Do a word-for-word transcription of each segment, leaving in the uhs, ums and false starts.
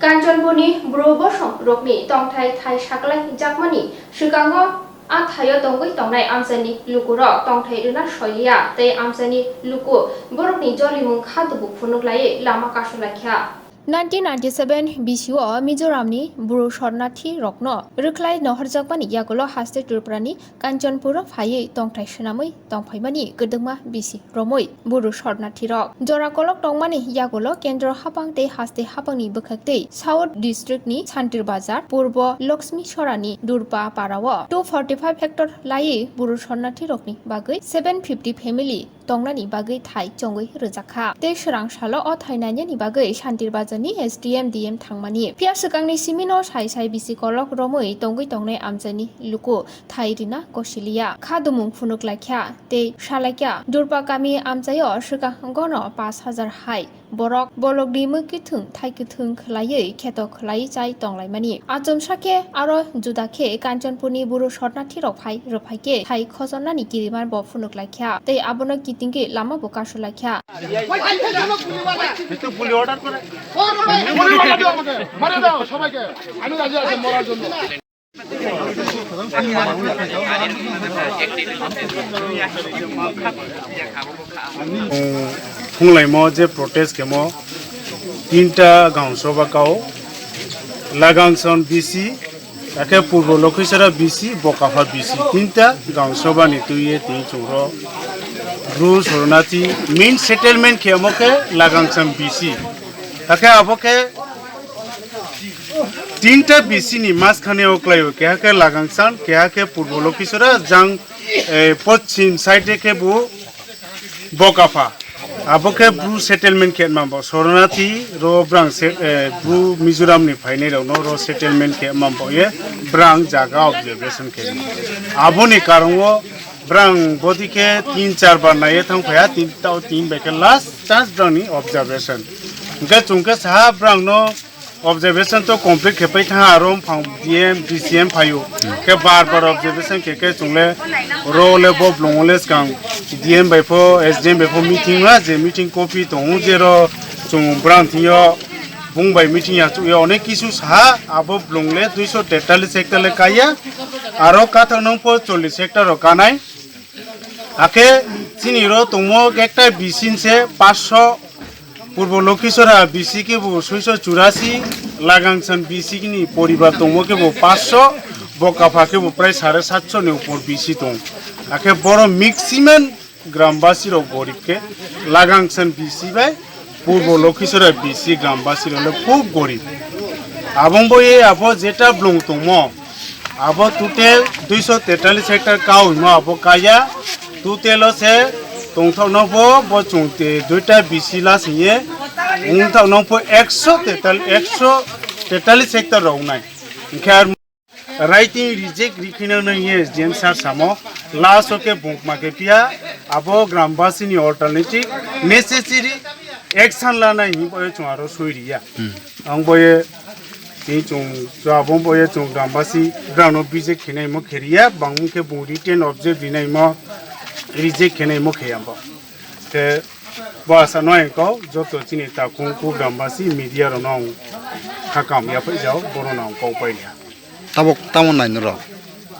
Kanchanpurni bru bosong rokni tongthai thai saklai jakmani swkango a thaio tongwi tongnai amchaini lukurok tongthai rwna soiliya tei amchaini luku borokni jolimung kha dubu phunuk laiwi lama kasulaikha. Nineteen ninety-seven bisio Mizoramni bru sornathi rokno rwkhlai nohorjakmani yagulo haste Tripurani Kanchanpuro phaiwi tongthai swnamwi tongphaimani kwdwkma bisi romwi buru sornathirok. Jora kolok tongmani yagulo kendro hapang tei haste hapangni bwkhaktwi South Districtni Santir Bazar, Purbo Lakshmi Sorani Durpa Parao two forty-five hectare laiwi buru sornathirokni bagwi seven fifty family tongnani bagwi thai chongwi rwjakha. Tei swrang salo o thai nainani bagwi Santir Bazarni S D M, D M thangmani. Phiya swkangni simino sai sai bisi kolok romwi tongwi tongnai amchaini luku thai rina gosiliya, kha dumung phunuk laikha tei salaikha. Durpa kami amchaio swkang gono pash hajar hai borok bolokni mwkithwng thai kwthwng khwlaiwi kheto khwlaiwi chai tonglaimani. Achomsa khe aro juda khe Kanchanpurni buru sornathirok phai rwphaikhe thai khojornani kiriman bo phunuk laikha tei abono kitingwi lama bo kasulaikha. একটু পুলি অর্ডার করে। মারা দাও আমাকে, মারা দাও সবাইকে। আমি রাজি আছি মরার জন্য। Phunglaimo je protest khemo tinta gaon soba kao, Lagangsam B C, akhe Purbo Lokhisora B C, Bokapha B C, tinta gaon soba ni twiwi tini chwngro Bru Sornathi main settlement khemo khe Lagangsam B C. Akhe abo khe tinta B C ni maskhane o klaio, keha khe Lagangsam, keha khe Purbo Lokhisora, jang, eh, poschim side khe bo Bokapha. Abo khe Bru settlement khe manbo. Sornathi ro brang se, eh, Bru Mizoram ni phainai rok no ro settlement khe manbo ye brang jaga observation khe. Aboni karon o brang bodi khe tin char bar naiye thang phaya, tin tao tin bai khe last chance brang ni observation. Hingkhe chwng khe saha brang no observation to complete khe pai thang aro phang D M, D C M phaio. Khe bar bar observation khe khe chwng le ro le bo blong le skang D M bai pho, S D M bai pho meeting ma je meeting copy tongo je ro chwng brang thing yo bung bai meeting ya chu yo onek kisu saha abo blong le duiso tetalis hectare le kaya aro kathang nang pho chollis hectare ro kanai. Akhe chini ro tongmo ekta B C se paanch sho, Purbo Lokhisora B C khe bo soiso churasi, Lagangsam B C ni poribar tongmo khe bo paanch sho, Bokapha khe bo prai sare saat sho ni upor B C tong. Akhe boro maximum grambasi rok gorib khe Lagangsam B C bai Purbo Lokhisora B C grambasi rok le khub gorib. Abong bo ye abo jeta blong tongmo, abo total duiso tetalis hectare kao himo abo kaya. Total o se tongthokno bo, bo chwng te duita B C la singye wngthokno pho ekso tetal-, ekso tetalis hectare rok wngnai. Hingkhe ar writing reject rikhino nang ye S D M sir samo last o khe bungma khe phiya abo grambasi ni alternative necessary action lanai hinwi bo chwng aro soi riya. Hmm. Ang bo ye Tei chwng, chwng abo bo ye chwng grambasi brang no visit khenai mo kheriya, bangmung khe bung written object rinai mo reject khenai mo kheya bo. Te bo asa no ang kok joto chini takhung ku grambasi media rok no ang kha kam ya phai jao, bono no ang kok pai ya. Tabok tamo nai noro?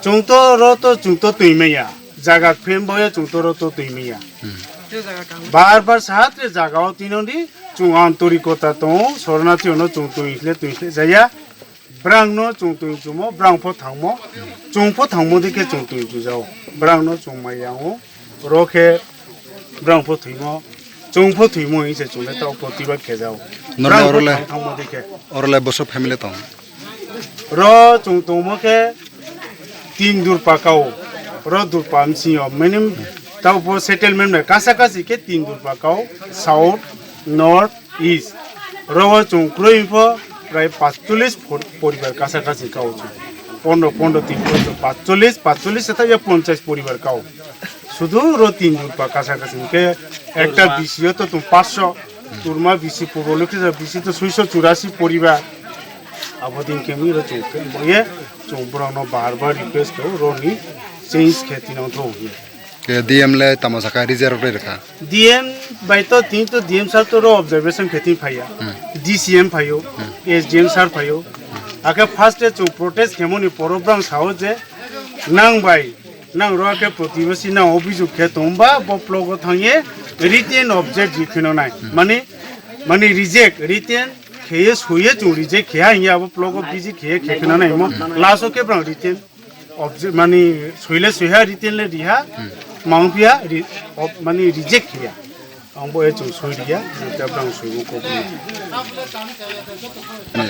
Chwng to ro to chwng to twi maya, jaga khem bo ye chwng to ro to twi maya. Hmm. Bar bar sahat re jaga o tino di chwng antorikota tongo, sornathi ono chwng twi khle twi khle jaya. Brang no chwng twi chumo, brang pho thangmo, chwng pho thangmo dikhe chwng twi chujao. Brang no chwng mai yango, ro khe brang pho thwimo, chwng pho thwimo hinse chwng le tao protibad khe jao. Norle brang pho orole, thang thangmo dikhe. Orole boso family tong? Ro chwng tongmo khe tin durpa kao, ro durpa msio, meaning tao bo settlement bai kasa kasi khe tin durpa kao, south, north, Is. Ro o chwng kwrwi pho prai paanchchollish por-, poribar kasa kasi kao chwng. Pondro, pondro, tin, pondro, paanchchollish, paanchchollish se thaiya ponchash poribar kao. Sudu ro tin durpa kasa kasi hwnkhe ekta B C o to chwng paanch sho, Turma B C, Purbo Lokhisora B C to soiso churasi poribar. Abo din khe wngwi ro chwng khe boye chwng borokno bar bar request khlao, roni change khe tinang thung hinwi. Ke D M le tamo sakha, reserve rok rwkha. D M bai to tin to D M sir to ro observation khe tin phaiya. Hmm. D C M phaio, Hmm. S D M sir phaio. Akhe first day chung protest khemoni poro brang sao je nang bai, nang ro khe protibasi nang obhijog khe tongba bo block o thangye written object di kheno nai. Hmm. Mani, mani reject, written kheye soye chung reject kheya hinya abo block o busy kheye khe kheno nai mo. Hmm. Last o khe brang written. Obje-, mani soile soiha, written le riha, Hmm. Mangphiya, ri-, ob-, mani reject khiya. Ang bo e chung soi riya, jeta brang soi bo kok ni. Hmm.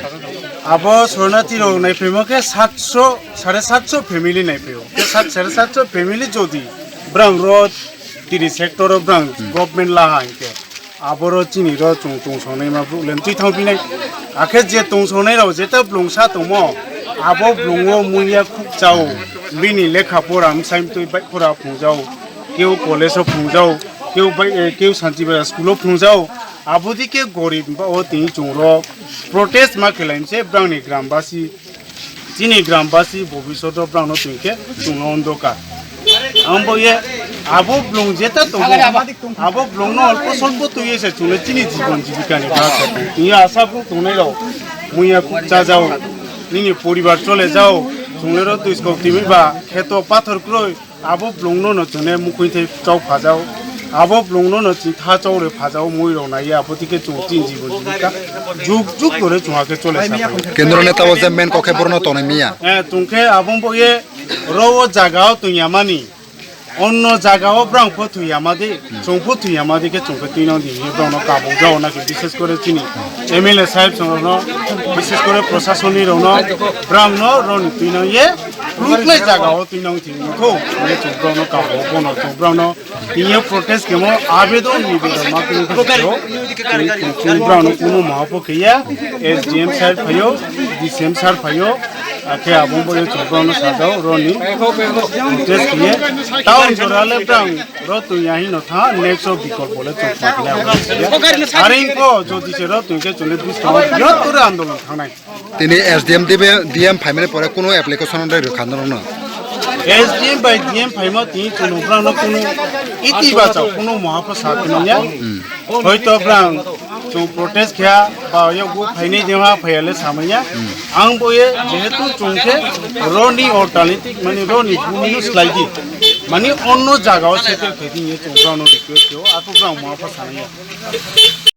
Abo sornathi rok naiphai mo khe satso, sare satso family naiphai o. Khe sat, sare satso family jodi brang ro tini sector o brang Hmm. government laha hinkhe. Aboro chini ro chung tungsongnai ma brouh le twi thang phinai. Akhe je tungsongnai rok jeta blungsa tongmo, abo blungo muiya khuk chao. Bini lekha pora msai mtwi bai pora phungjao. Keu college o phungjao, keu bai, eh, keu Santi Bazar school o phungjao. Abodi khe gorib ba o tini chung ro protest ma khelai mse brang ni gram basi. Chini gram basi bobisot o brang no twi khe chwng no ondokar. Ang bo ye abo blung jeta tongo, abo blung no olpo solpo twi se chwng le chini jibon jibika ni bwkha tong. Twi asa bwrwk tongnai rok muiya kuk cha jao, nini poribar chole jao, chwng le ro twi skok timi ba kheto pathor kroi. Abo blung no no chwng ne mukhui thai chau phajao. Abo blung no no chini tha chau re phajao mui rok nai ya. Abo tike chwng chini jibon jibika jug jug dore chwng akhe chole sa phai. Kendro neta o je main kok khe borno tongnai miya. Eh, chwng khe abo bo ye ro o jaga o tong ya mani. Onno jaga o brang pho thwi ya ma di, chwng pho thwi ya ma di khe chwng khe twi nang di. Brang no kabung jao na khe bishes kore chini M L A sahib chwng rok no, bishes kore prosasoni rok no, brang no ro ni twi nang ye. Rukle jaga o twi nang twi nang kho. Ne chwng brang no kabung bono chwng brang no. Tini protest kemo abedon nibedon ma kini kho. Tini chwng brang no kuno maha pho khe ya. S D M sir phaio, D C M sir phaio. Akhe abong bo chwng brang no sajao roni. Protest khe ye. Town jora le brang ro twi ya hino tha next o bikol bole chwng phaikle abong. Are ko jodi se ro twi khe chwng le bis ka. Yo tore andolon thangnai. Tini S D M D B, D M phaimani pore kuno application rwkha norokno? S D M bai D M phaima tini chwng brang no kuno iti bachao kuno maha pho sa kheno ya. Hmm. Hoito brang chwng protest kha ba yo go phainai de ha phaiya le samaya. Hmm. Ang bo ye jehetu chwng khe roni alternative mani roni bumi no slai di. Mani onno jaga o settle khe di ye chwng brang no request khe o ako brang maha pho sa ya.